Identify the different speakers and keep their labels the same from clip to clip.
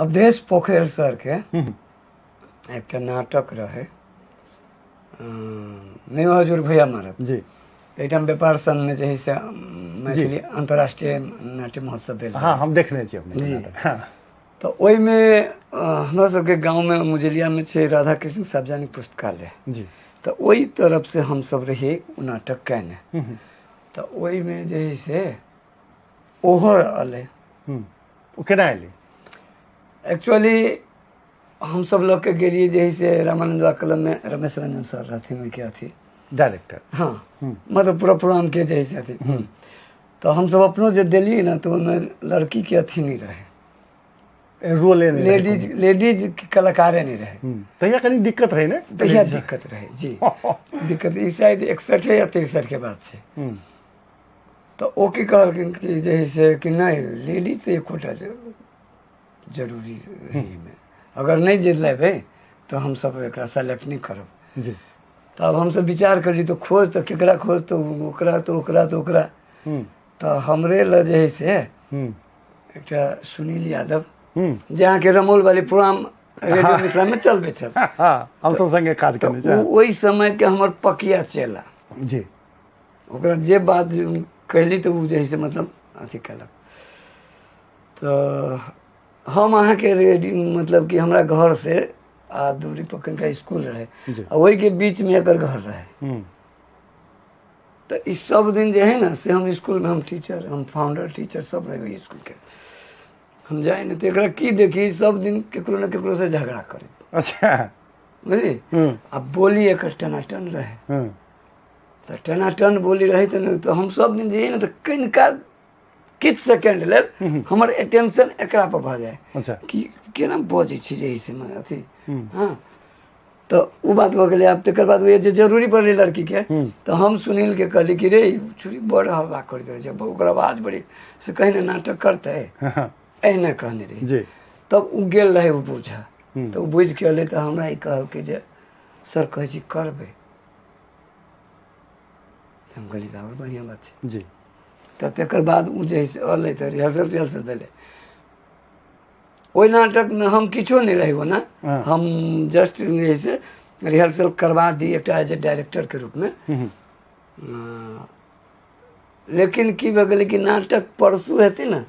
Speaker 1: अवधेश पोखरेल सरके एकटा नाटक रहै, नहि हजूर भैया मारत।
Speaker 2: जी।
Speaker 1: एहिठाम व्यापार संघमे जे है से मैथिली अंतर्राष्ट्रीय नाट्य महोत्सव भेल।
Speaker 2: हाँ, हम देखने छी अपने
Speaker 1: जी।
Speaker 2: नाटक। हाँ।
Speaker 1: तऽ ओहिमे हमरा सबके गाँवमे मुजलियामे छै राधा कृष्ण सार्वजनिक पुस्तकालय।
Speaker 2: जी।
Speaker 1: तऽ ओहि तरफ से हमसब रहियै ओ नाटक केने। तऽ ओहिमे जे है से ओहो एलै।
Speaker 2: ओ केना एलै?
Speaker 1: एक्चुअली हमसब लऽ के गेलियै जे है से रामानंद बाबा क्लबमे रमेश रंजन सर रहथिन ओहिके अथी
Speaker 2: डायरेक्टर।
Speaker 1: हाँ, मतलब पूरा प्रोग्राम के जे है से अथी। तऽ हमसब अपनो जे देलियै ने तऽ ओहिमे लड़कीके अथी नहि रहै,
Speaker 2: रोले नहि रहै।
Speaker 1: लेडीज लेडीज कलाकारे नहि रहै।
Speaker 2: तहिया कनी दिक्कत रहै ने?
Speaker 1: तहिया दिक्कत रहै जी, दिक्कत। ई शायद 61 या 63 के बात छै। तऽ ओ की कहलखिन कि जे है से कि नहि, लेडीज तऽ एकोटा जरूरी रहै एहिमे, अगर नहि जे लेबै तऽ हमसब एकरा सेलेक्ट नहि करब।
Speaker 2: जी।
Speaker 1: तब हमसब विचार करली तऽ खोज तऽ केकरा खोज, तऽ ओकरा तऽ ओकरा तऽ ओकरा। तऽ हमरे लए जे है से एकटा सुनील यादव, जे अहाँके रमौल वाली प्रोग्राम रेडियो मिथिला में चलबै छल।
Speaker 2: हाँ, हम सब संगे काज
Speaker 1: तऽ
Speaker 2: केने छी।
Speaker 1: ओ ओहि समय के हमर पकिया चेला।
Speaker 2: जी।
Speaker 1: ओकरा जे बात कहली तऽ ओ जे है से मतलब अथी केलक। तऽ हम अहाँके रेडी मतलब कि हमरा घर से आ दूरी पर कनिका स्कूल रहे
Speaker 2: जी।
Speaker 1: आ ओहिके बीच में एकर घर रहे। तऽ ई सब दिन जे है ने से हम स्कूलमे हम टीचर, हम फाउंडर टीचर सब रहे ओहि स्कूलके। हम जाइ ने तऽ एकरा की देखी, सब दिन केकरो ने केकरो से झगड़ा करे।
Speaker 2: अच्छा।
Speaker 1: बुझली? आ बोली एकर टनाटन रहे। तऽ टनाटन बोली रहे तऽ ने, तऽ हम सब दिन जइए ने तऽ कनिका किछु सेकेंड लेल हमर अटेंशन एकरा पर भऽ जाय
Speaker 2: अच्छा
Speaker 1: कि केना बजै छै जे से अथी। हाँ, तऽ ओ बात भऽ गेलै। आब तकर बाद जे जरूरी पड़लै लड़कीके तऽ हम सुनीलके कहली कि रे, छुरी बड़ हल्ला करैत रहै छै, ओकर आवाज बड़ी से कहीं ने नाटक करतै, एहिना कहने रही।
Speaker 2: जी।
Speaker 1: तब ओ गेल रहै ओ बुझऽ, तऽ ओ बुझिके एलै तऽ हमरा ई कहलकै जे सर कहै छी करबै। हम कहलियै तऽ आओर बढ़िआँ बात छै।
Speaker 2: जी।
Speaker 1: तऽ तकर बाद ओ जे है से एलै तऽ रिहर्सल तिहर्सल भेलै। ओहि नाटकमे हम किछो नहि रही ओना, हम जस्ट जे है से रिहर्सल करवा दी एकटा एज ए डायरेक्टरके रूपमे। लेकिन की भऽ गेलै कि नाटक परसू हेतै ने,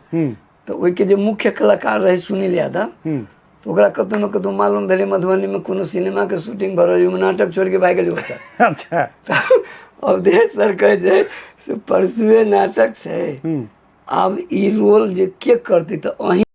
Speaker 1: तऽ ओहिके जे मुख्य कलाकार रहै सुनील यादव, तऽ ओकरा कतहु ने कतहु मालूम भेलै मधुबनीमे कोनो सिनेमाके शूटिंग भऽ रहल, ओहिमे नाटक छोड़िके भागि गेलै ओतऽ।
Speaker 2: अच्छा।
Speaker 1: अवधेश सर कहै छै से परसुए नाटक छै, आब ई रोल जे के करतै, तऽ अहीं